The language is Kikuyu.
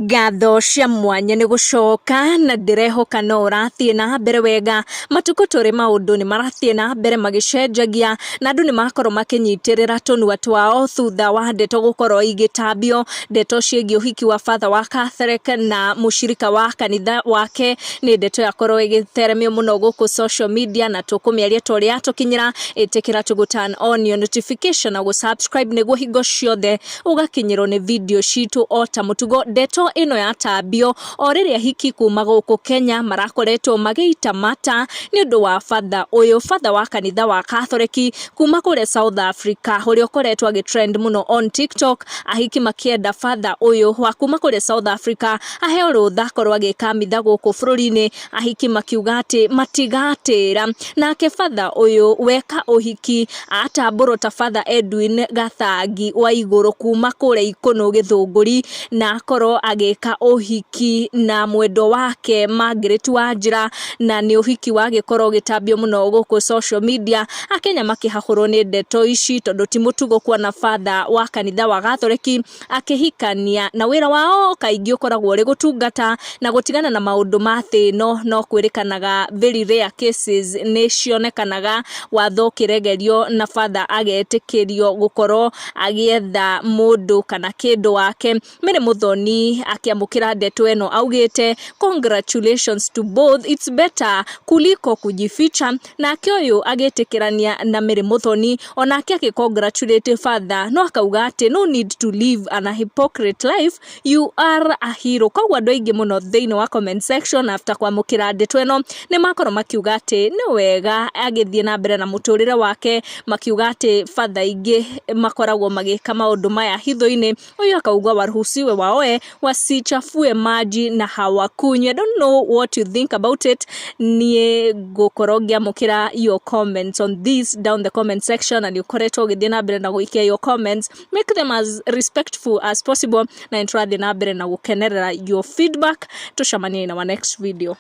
Ngatho cia mwanya nĩ gũcoka na ndĩrehoka no ũrathiĩ na mbere wega. Matukũ tũrĩ maũndũ nĩ marathiĩ na mbere magĩcenjagia na andũ nĩ makorwo makĩnyitĩrĩra tũnua twao thutha wa ndeto gũkorwo igĩtambio. Ndeto ciĩgiĩ ũhiki wa father wa Catholic na mũcirika wa kanitha wake nĩ ndeto yakorwo ĩgĩtheremio mũno gũkũ social media na tũkũmĩaria ta ũrĩa yatũkinyĩra. Ĩtĩkĩra tũ turn on your notification na gũ subscribe nĩguo hingo ciothe ũgakinyĩrwo nĩ video citũ o ta mũtugo. Ndeto ĩno yatambio o rĩrĩa hiki kuma gũkũ Kenya marakoretwo magĩita mata nĩ ũndũ wa father ũyũ, father wa kanitha wa Catholic kuma kũrĩa South Africa ũrĩa ũkoretwo agĩ trend mũno on TikTok. Ahiki makĩenda father ũyũ wa kuma kũrĩa South Africa aheo rũtha akorwo agĩka mitha gũkũ bũrũri-inĩ. Ahiki makiuga atĩ matigatĩra. Nake father ũyũ weka ũhiki atambũrwo ta Father Edwin Gathangi wa igũrũ kuma kũrĩa Ikũnũ Gĩthũngũri, na akorwo agĩka ũhiki na mwendwa wake Margaret Wanjĩra, na nĩ ũhiki wagĩkorwo ũgĩtambio mũno gũkũ social media. Akenya makĩhahũrwo nĩ ndeto ici tondũ ti mũtugo kuona father wa kanitha wa Gathoreki akĩhikania, na wĩra wao kaingĩ ũkoragwo ũrĩ gũtungata na gũtigana na maũndũ ma thĩ ĩno. No kwĩrĩkanaga very rare cases nĩ cionekanaga watho ũkĩregerio na father agetĩkĩrio gũkorwo agĩetha mũndũ kana kĩndũ wake. Mary Muthoni akĩamũkĩra ndeto ĩno augĩte, "Congratulations to both, it's better kuliko kujificha." Nake ũyũ agĩtĩkĩrania na Mary Muthoni, onake agĩ congratulate father, no akauga atĩ no need to live an hypocrite life, you are a hero. Koguo andũ aingĩ mũno thĩinĩ wa comment section after kwamũkĩra ndeto ĩno nĩ makorwo makiuga atĩ nĩ wega agĩthiĩ na mbere na mũtũrĩre wake, makiuga atĩ father aingĩ makoragwo magĩka maũndũ maya hitho-inĩ. Ũyũ akauga waruhusiwe waoe, wasichafue maji na hawakunywi. I don't know what you think about it. Niĩ ngũkorwo ngĩamũkĩra your comments on this down the comment section, na nĩ ũkoretwo ũgĩthiĩ na mbere na gũikia your comments. Make them as respectful as possible, na nĩ tũrathiĩ na mbere na gũkenerera your feedback. Tũcemanie in our next video.